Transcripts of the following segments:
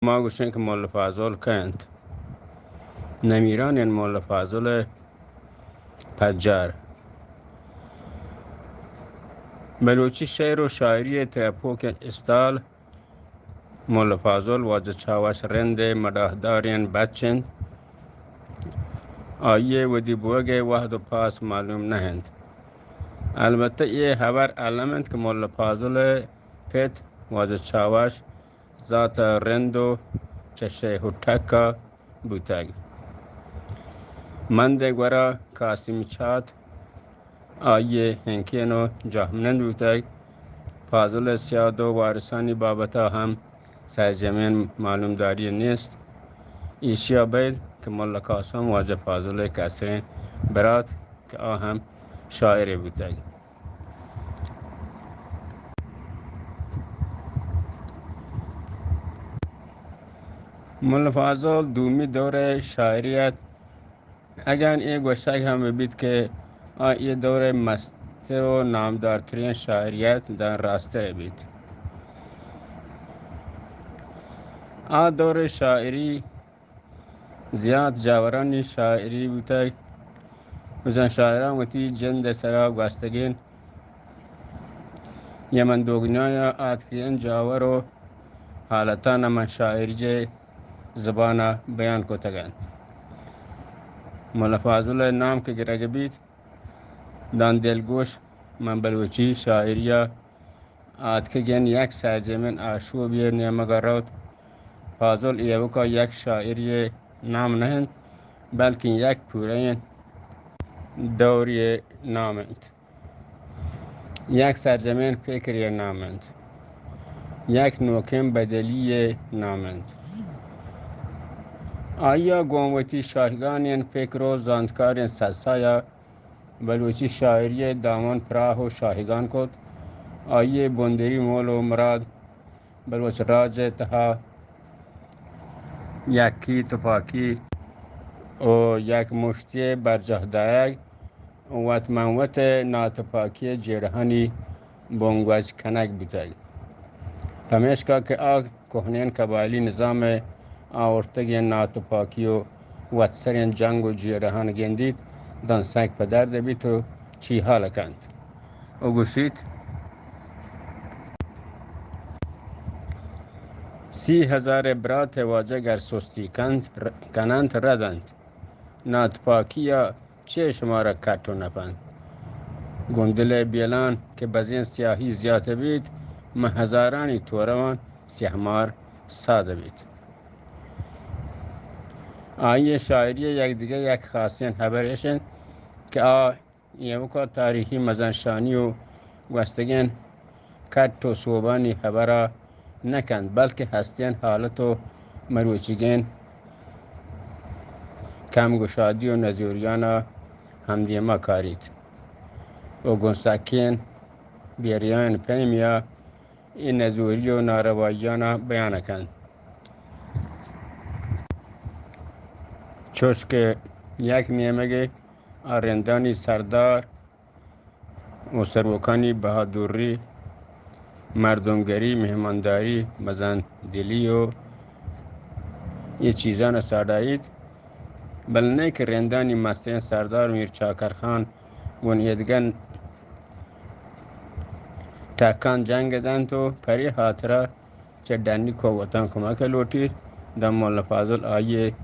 ما گوشیں کہ ملا فاضل کئے انت؟ نمیرانیں ملا فاضل پجار۔ بلوچی شعر و شاعری ترپوکیں استال ملا فاضل واجہ چاوش رند ء مڈاہداریں بچ انت۔ آئی ء ودی بوگ ء وہد و پاس معلوم نہ انت۔ البتہ اے ہبر الم انت کہ ملا فاضل ء پت واجہ چاوش ذات ء رند و چہ شیخ و ٹک ء بوتگ۔ مند ء گورا قاسمی چات آئی ء ہنکین و جاہمنند بوتگ۔ فاضل ء سیاد و وارثانی بابت ء ہم سرجمیں معلومداری نیست۔ ایشی ء بید کہ ملا قاسم واجہ فاضل ء کسریں برات کہ آ ہم شاعرے بوتگ۔ ملا فاضل دومی دور ء شاعری ات۔ اگن اے گوشگ ہم بہ بیت کہ آ اے دور ء مستر و نامدارترین شاعری ات، داں راستر بیت۔ آ دور ء شاعری زیات جاورانی شاعری بوتگ۔ بزاں شاعراں وتی جند ء سرا گوستگیں یا من دوگنیا آتکگیں جاور و حالتاں من شاعری ء زبان ء بیان کتگ انت۔ ملا فاضل ء نام کہ گرگ بیت، داں دلگوش من بلوچی شاعری ء آتکگیں یک سرجمیں آشوبی ء نیمگ ء روت۔ فاضل ایوک ء یک شاعری ء نام نہ انت، بلکیں یک پورئیں دوری ء نام انت۔ یک سرجمیں فکری ء نام انت۔ یک نوکیں بدلی ء نام انت۔ آئی ء گوں وتی شاہگانیں فکر و زانتکاریں سسا ء بلوچی شاعری ء دامن پراہ و شاہگان کت۔ آئی ء بندری مول و مراد بلوچ راج ء تہا یکی، تپاکی و یک مشتی ء برجاہ دارگ، وت من وت ء ناتپاکی ء جیڑہانی بنگوج کنگ بوتگ۔ پمیشکا کہ آ کوہنیں قبائلی نظام ء آورتگیں ناتپاکی و وتسریں جنگ و جیڑہان گندیت، داں سنگ پہ درد بیت و چی حال کنت و گوشیت، سی ہزار برات واجہ گر سستی کنت، کننت، رد انت۔ ناتپاکی ء چے شمارا کٹ و نپنت؟ گوں دل ء بیلان کہ بزیں سیاہی زیات بیت، من ہزارانی توروان سیاہ مار سادہ بیت۔ آئی ء شاعری ء یک دگہ یک خاصیں ہبر اش انت کہ آ ایوکا تاریخی مزن شانی و گوستگیں کٹ و سوبانی ہبرا نہ کنت، بلکہ ہستیں حالت و مروچیگیں کم گشادی و نزوریانا ہمدیما کاریت و گوں سکیں بیریائیں پیمیا اے نزوری و ناروائیانا بیان کنت۔ چوش کہ یک نیمگے آ رندانی سردار و سروکانی بہادری، مردمگری، مہمانداری، مزن دلی و اے چیزان ساڑایت، بل نئے کہ رندانی مستریں سردار میر چاکر خان گون ایدگن ٹکان جنگ دنت و پری ہاترا چہ ڈنی قوتاں کمک لوٹیت، داں مولا فاضل آئی ء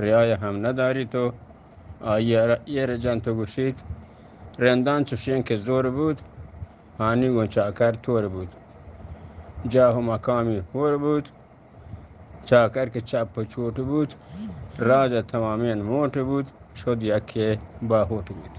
رعایہ ہم نہ داریت و آئی ء را ایر جنت و گوشیت، رندان چشیں کہ زور بوت، ہانی گوں چاکر تور بوت، جاہ و مقامی ہور بوت، چاکر کہ چپ و چوٹ بوت، راج ء تمامیں موٹ بوت، شد یکے باہوٹ بوت۔